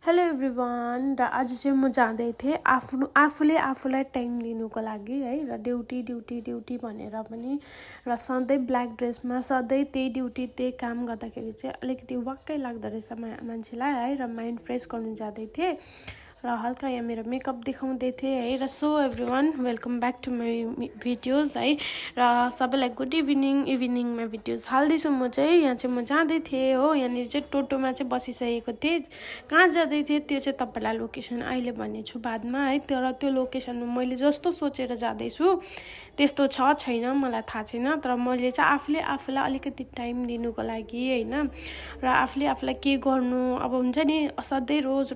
hello everyone र आज चाहिँ म जाँदै थिएँ आफूले आफूलाई टाइम लिनुको लागि है र ड्युटी भनेर पनि र सधैँ ब्ल्याक ड्रेसमा सधैँ त्यही ड्युटी त्यही काम गर्दाखेरि चाहिँ अलिकति वाक्कै लाग्दो रहेछ मान्छेलाई है र माइन्ड फ्रेस गर्नु जाँदै थिएँ र हल्का यहाँ मेरो मेकअप देखाउँदै थिएँ है र so everyone welcome back to my videos है र सबैलाई गुड इभिनिङमा भिडियोज हाल्दैछु म चाहिँ यहाँ चाहिँ म जाँदै थिएँ हो यहाँनिर चाहिँ टोटोमा चाहिँ बसिसकेको थिएँ कहाँ जाँदै थिएँ त्यो चाहिँ तपाईँलाई लोकेसन अहिले भन्नेछु बादमा है तर त्यो लोकेसनमा मैले जस्तो सोचेर जाँदैछु त्यस्तो छ छैन मलाई थाहा छैन तर मैले चाहिँ आफूले आफूलाई अलिकति टाइम दिनुको लागि होइन र आफूले आफूलाई के गर्नु अब हुन्छ नि सधैँ रोज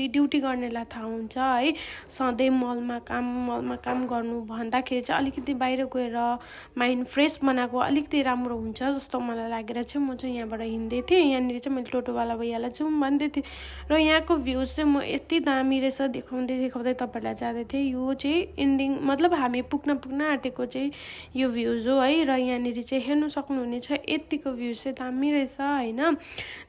ड्युटी गर्नेलाई थाहा हुन्छ है सधैँ मलमा काम गर्नु भन्दाखेरि चाहिँ अलिकति बाहिर गएर माइन्ड फ्रेस बनाएको अलिकति राम्रो हुन्छ जस्तो मलाई लागेर चाहिँ म चाहिँ यहाँबाट हिँड्दै थिएँ यहाँनिर चाहिँ मैले टोटोवाला भैयालाई जाउँ भन्दै थिएँ र यहाँको भ्यूज चाहिँ म यति दामी रहेछ देखाउँदै तपाईँहरूलाई जाँदै थिएँ यो चाहिँ इन्डिङ मतलब हामी पुग्न आँटेको चाहिँ यो भ्यूज हो है र यहाँनिर चाहिँ हेर्नु सक्नुहुनेछ यतिको भ्यूज चाहिँ दामी रहेछ होइन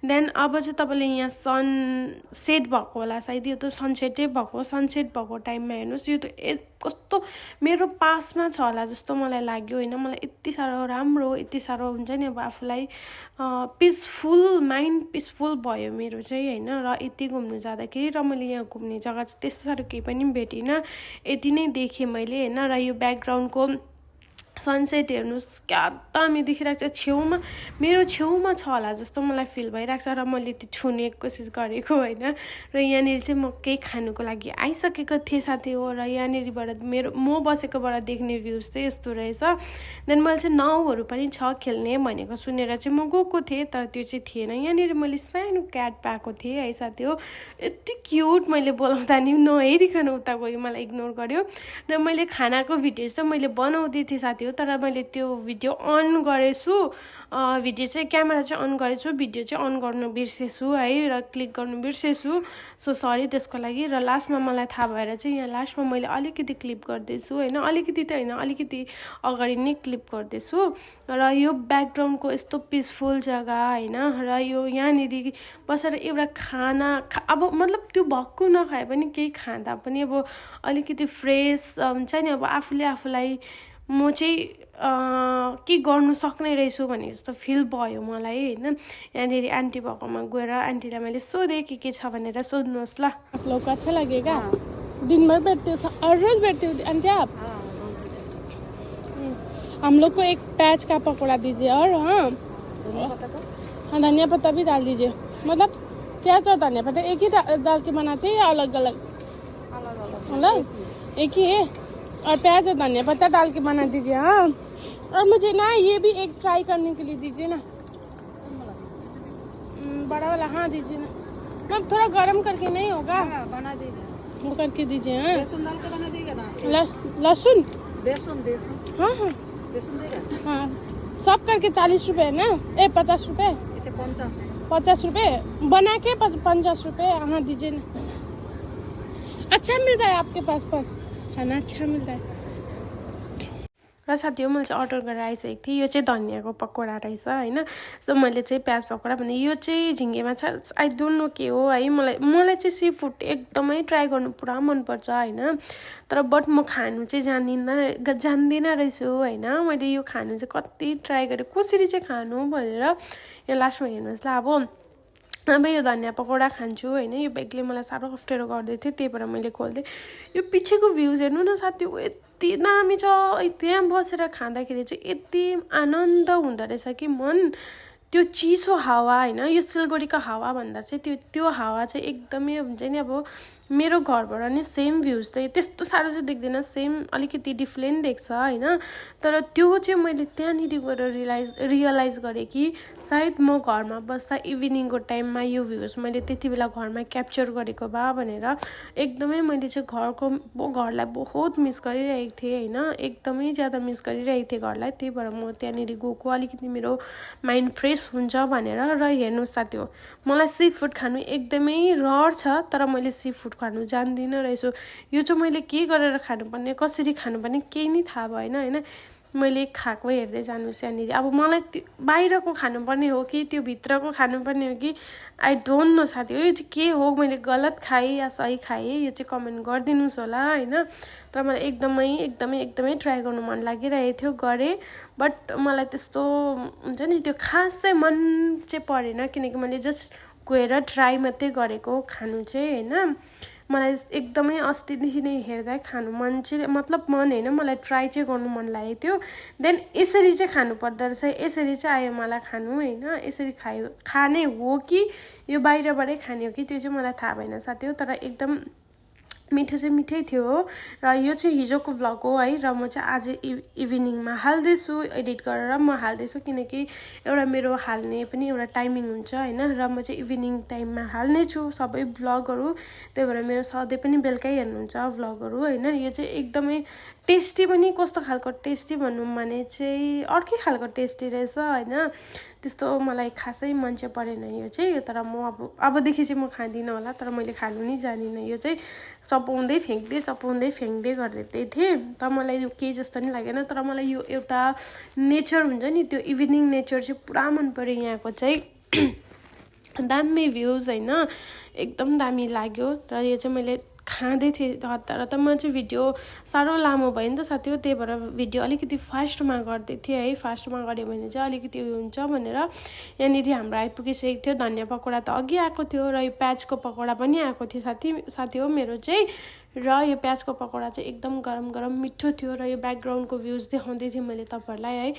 देन अब चाहिँ तपाईँले यहाँ सनसेट भएको होला सायद यो त सनसेट भएको टाइममा हेर्नुहोस् यो त कस्तो मेरो पासमा छ होला जस्तो मलाई लाग्यो होइन मलाई यति साह्रो राम्रो यति साह्रो हुन्छ नि अब आफूलाई माइन्ड पिसफुल भयो मेरो चाहिँ होइन र यति घुम्नु जाँदाखेरि र मैले यहाँ घुम्ने जग्गा चाहिँ त्यस्तो साह्रो केही पनि भेटिनँ यति नै देखेँ मैले होइन र यो ब्याकग्राउन्डको सनसेट हेर्नुहोस् क्या दामी देखिरहेको छ मेरो छेउमा छ होला जस्तो मलाई फिल भइरहेको छ र मैले त्यो छुने कोसिस गरेको होइन र यहाँनिर चाहिँ म केही खानुको लागि आइसकेको थिएँ साथी हो र यहाँनिरबाट म बसेकोबाट देख्ने भ्यूज चाहिँ यस्तो रहेछ देन मैले चाहिँ नाउहरू पनि छ खेल्ने भनेको सुनेर चाहिँ म गएको थिएँ तर त्यो चाहिँ थिएन यहाँनिर मैले सानो क्याट पाएको थिएँ है साथी हो यति क्युट मैले बोलाउँदा नि नहेरिकन उता गयो मलाई इग्नोर गर्यो र मैले खानाको भिडियो चाहिँ मैले बनाउँदै थिएँ साथी हो तर मैले त्यो भिडियो अन गरेछु भिडियो चाहिँ क्यामेरा चाहिँ अन गरेछु भिडियो चाहिँ अन गर्नु बिर्सेछु है र क्लिक गर्नु बिर्सेछु सो सरी त्यसको लागि र लास्टमा मलाई थाहा भएर चाहिँ यहाँ लास्टमा मैले अलिकति क्लिप गर्दैछु होइन अलिकति त होइन अलिकति अगाडि नै क्लिप गर्दैछु र यो ब्याकग्राउन्डको यस्तो पिसफुल जग्गा होइन र यो यहाँनिर बसेर एउटा खाना अब मतलब त्यो भक्कु नखाए पनि केही खाँदा पनि अब अलिकति फ्रेस हुन्छ नि अब आफूले आफूलाई म चाहिँ के गर्नु सक्ने रहेछु भने जस्तो फिल भयो मलाई होइन यहाँनिर आन्टी भएकोमा गएर आन्टीलाई मैले सोधेँ के छ भनेर सोध्नुहोस् ल आप लोग को अच्छा लगेगा दिन भर बैठते हो और रोज बैठते हो आंटी आप हम लोग को एक प्याज का पकौड़ा दीजिए और हाँ धनिया पत्ता भी डाल दीजिए मतलब प्याज और धनिया पत्ता एक ही डाल के बनाते हैं या अलग अलग एक ही है और प्याज और धनिया पत्ता डाल के बना दीजिए हाँ और मुझे ना ये भी एक ट्राई करने के लिए दीजिए ना बड़ा वाला हाँ दीजिए ना मैम थोड़ा गर्म करके नहीं होगा बना दीजिए वो करके दीजिए हाँ बेसन डाल के बना देगा ना लहसुन बेसन हाँ बेसन देगा हाँ सब करके 40 रुपये है ना 50 रुपये 50 रुपये बना के 50 रुपये हाँ दीजिए ना अच्छा मिलता है आपके पास पर खाना अच्छा मिलता है र साथी हो मैले चाहिँ अर्डर गरेर आइसकेको थिएँ यो चाहिँ धनियाँको पकौडा रहेछ होइन सो मैले चाहिँ प्याज पकौडा भने यो चाहिँ झिङ्गेमा छ आई डोन्ट नो के हो है मलाई चाहिँ सी फुड एकदमै ट्राई गर्नु पुरा मनपर्छ होइन तर बट म खानु चाहिँ जान्दिनँ रहेछु होइन मैले यो खानु चाहिँ कति ट्राई गरेँ कसरी चाहिँ खानु भनेर यहाँ लास्टमा हेर्नुहोस् ल अब यो धनियाँ पकौडा खान्छु होइन यो बेगले मलाई साह्रो अप्ठ्यारो गर्दै थियो त्यही भएर मैले खोल्थेँ यो पछिको भ्यूज हेर्नु न साथी यति दामी छ त्यहाँ बसेर खाँदाखेरि चाहिँ यति आनन्द हुँदो रहेछ कि मन त्यो चिसो हावा होइन यो सिलगढीको हावा भन्दा चाहिँ त्यो हावा चाहिँ एकदमै हुन्छ नि अब मेरो घरबाट नि सेम भ्यूज चाहिँ त्यस्तो साह्रो चाहिँ देख्दैन सेम अलिकति डिफ्रेन्ट देख्छ होइन तर त्यो चाहिँ मैले त्यहाँनिर गएर रियलाइज गरेँ कि सायद म घरमा बस्दा इभिनिङको टाइममा यो भ्यूज मैले त्यति बेला घरमा क्याप्चर गरेको भए भनेर एकदमै मैले चाहिँ घरलाई बहुत मिस गरिरहेको थिएँ होइन एकदमै ज्यादा मिस गरिरहेको थिएँ घरलाई त्यही भएर म त्यहाँनिर गएको अलिकति मेरो माइन्ड फ्रेस हुन्छ भनेर र हेर्नुहोस् साथी हो मलाई सी फुड खानु एकदमै रहर छ तर मैले सी फुड खानु जान्दिनँ रहेछु यो चाहिँ मैले के गरेर खानुपर्ने कसरी खानुपर्ने केही नै थाहा भएन होइन मैले खाएको हेर्दै जानुहोस् यहाँनिर अब मलाई बाहिरको खानुपर्ने हो कि त्यो भित्रको खानुपर्ने हो कि आई डोन्ट नो साथी हो यो चाहिँ के हो मैले गलत खाएँ या सही खाएँ यो चाहिँ कमेन्ट गरिदिनुहोस् होला होइन तर मलाई एकदमै एकदमै एकदमै ट्राई गर्नु मन लागिरहेको थियो गरेँ बट मलाई त्यस्तो हुन्छ नि त्यो खास चाहिँ मन चाहिँ परेन किनकि मैले जस्ट गएर ट्राई मात्रै गरेको खानु चाहिँ होइन मलाई एकदमै अस्तिदेखि नै हेर्दा खानु मन चाहिँ मतलब मन होइन मलाई ट्राई चाहिँ गर्नु मन लागेको थियो देन यसरी चाहिँ खानु पर्दो रहेछ यसरी चाहिँ आयो मलाई खानु होइन यसरी खाने हो कि यो बाहिरबाटै खाने हो कि त्यो चाहिँ मलाई थाहा भएन साथी हो तर एकदम मिठो चाहिँ मिठै थियो र यो चाहिँ हिजोको भ्लग हो है र म चाहिँ आज इभिनिङमा हाल्दैछु एडिट गरेर म हाल्दैछु किनकि एउटा मेरो हाल्ने पनि एउटा टाइमिङ हुन्छ होइन र म चाहिँ इभिनिङ टाइममा हाल्ने छु सबै भ्लगहरू त्यही भएर मेरो सधैँ पनि बेलुकै हेर्नुहुन्छ भ्लगहरू होइन यो चाहिँ एकदमै टेस्टी पनि कस्तो खालको टेस्टी भनौँ भने चाहिँ अर्कै खालको टेस्टी रहेछ होइन त्यस्तो मलाई खासै मन चाहिँ परेन यो चाहिँ तर म अबदेखि चाहिँ म खाँदिनँ होला तर मैले खानु नै जानिनँ यो चाहिँ चपाउँदै फ्याँक्दै गर्दै थिएँ तर मलाई यो केही जस्तो नि लागेन तर मलाई यो एउटा नेचर हुन्छ नि त्यो इभिनिङ नेचर चाहिँ पुरा मन पर्यो यहाँको चाहिँ दामी भ्युज होइन एकदम दामी लाग्यो र यो चाहिँ मैले खाँदै थिएँ हतार त म चाहिँ भिडियो साह्रो लामो भयो नि त साथी हो त्यही भएर भिडियो अलिकति फास्टमा गर्दै थिएँ है फास्टमा गऱ्यो भने चाहिँ अलिकति उयो हुन्छ भनेर यहाँनिर हाम्रो आइपुगिसकेको थियो धनियाँ पकौडा त अघि आएको थियो र यो प्याजको पकौडा पनि आएको थियो साथी हो मेरो चाहिँ र यो प्याजको पकौडा चाहिँ एकदम गरम गरम मिठो थियो र यो ब्याकग्राउन्डको भ्युज देखाउँदै थिएँ मैले तपाईँहरूलाई है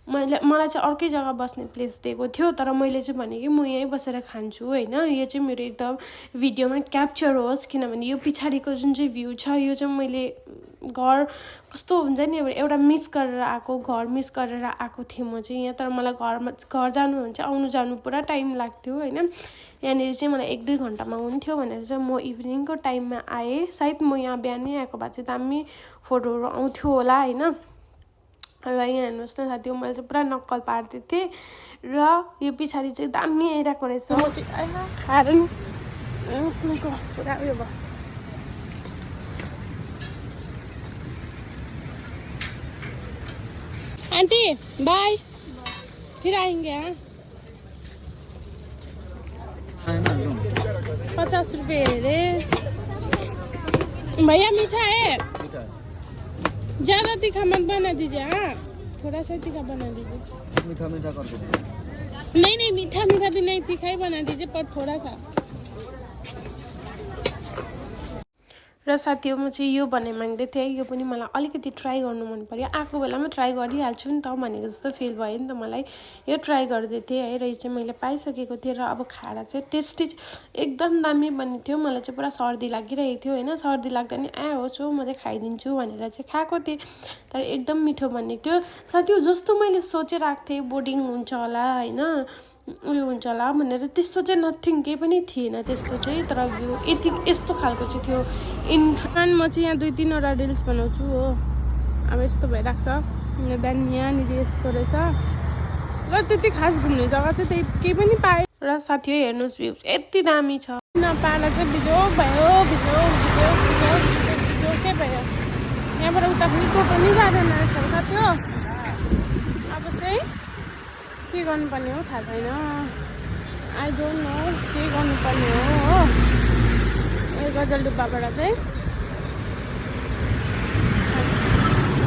मलाई चाहिँ अर्कै जग्गा बस्ने प्लेस दिएको थियो तर मैले चाहिँ भने कि म यहीँ बसेर खान्छु होइन यो चाहिँ मेरो एकदम भिडियोमा क्याप्चर होस् किनभने यो पछाडिको जुन चाहिँ भ्यू छ यो चाहिँ मैले घर कस्तो हुन्छ नि एउटा मिस गरेर आएको थिएँ म चाहिँ यहाँ तर मलाई घर जानु भने चाहिँ आउनु जानु पुरा टाइम लाग्थ्यो होइन यहाँनिर चाहिँ मलाई 1-2 घन्टामा हुन्थ्यो भनेर चाहिँ म इभिनिङको टाइममा आएँ सायद म यहाँ बिहानै आएको भए चाहिँ दामी फोटोहरू आउँथ्यो होला होइन र यहाँ हेर्नुहोस् न साथी मैले चाहिँ पुरा नक्कल पार्दै थिएँ र यो पछाडि चाहिँ दामी आइरहेको रहेछ म चाहिँ खाएर नि पुरा उयो भयो आन्टी बाय फिर आएंगे हाँ 50 रुपये रे भैया मीठा है ज़्यादा तीखा मत बना दीजिए हाँ थोड़ा सा तीखा बना दीजिए मीठा मीठा कर दो नहीं मीठा मीठा भी नहीं तीखा ही बना दीजिए पर थोड़ा सा र साथी हो म चाहिँ यो भन्ने माग्दै थिएँ यो पनि मलाई अलिकति ट्राई गर्नु मन पर्यो आएको बेलामा ट्राई गरिहाल्छु नि त भनेको जस्तो फिल भयो नि त मलाई यो ट्राई गर्दै थिएँ है र यो चाहिँ मैले पाइसकेको थिएँ र अब खाएर चाहिँ टेस्टी एकदम दामी बन्ने थियो मलाई चाहिँ पुरा सर्दी लागिरहेको थियो होइन सर्दी लाग्दा नि हो छु म चाहिँ खाइदिन्छु भनेर चाहिँ खाएको थिएँ तर एकदम मिठो बनेको थियो साथी हो जस्तो मैले सोचिरहेको थिएँ बोर्डिङ हुन्छ होला होइन उयो हुन्छ होला भनेर त्यस्तो चाहिँ नथिङ केही पनि थिएन त्यस्तो चाहिँ तर भ्यू यस्तो खालको चाहिँ थियो इन्ट्रान म चाहिँ यहाँ 2-3वटा रिल्स बनाउँछु हो अब यस्तो भइरहेको छ यहाँ बिहान यहाँनिर यस्तो रहेछ र त्यति खास घुम्ने जग्गा चाहिँ त्यही केही पनि पाएँ र साथी हो हेर्नुहोस् भ्यू यति दामी छ नपाएर चाहिँ बिजोक भयो बिजोकै भयो यहाँबाट उता फेरि टोटो नि जाँदैन रहेछ साथी हो अब चाहिँ के गर्नुपर्ने हो थाहा छैन आई डोन्ट नो के गर्नुपर्ने हो यो गजलडुब्बाबाट चाहिँ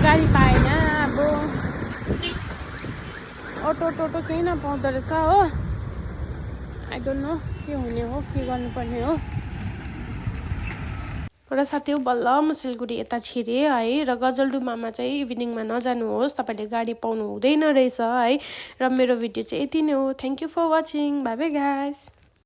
गाडी पाएन अब टोटो केही नपाउँदो रहेछ हो आई डोन्ट नो के हुने हो के गर्नुपर्ने हो र साथी हो बल्ल म सिलगढी यता छिरेँ है र गजलडुब्बामा चाहिँ इभिनिङमा नजानुहोस् तपाईँले गाडी पाउनु हुँदैन रहेछ है र मेरो भिडियो चाहिँ यति नै हो thank you for watching bye bye guys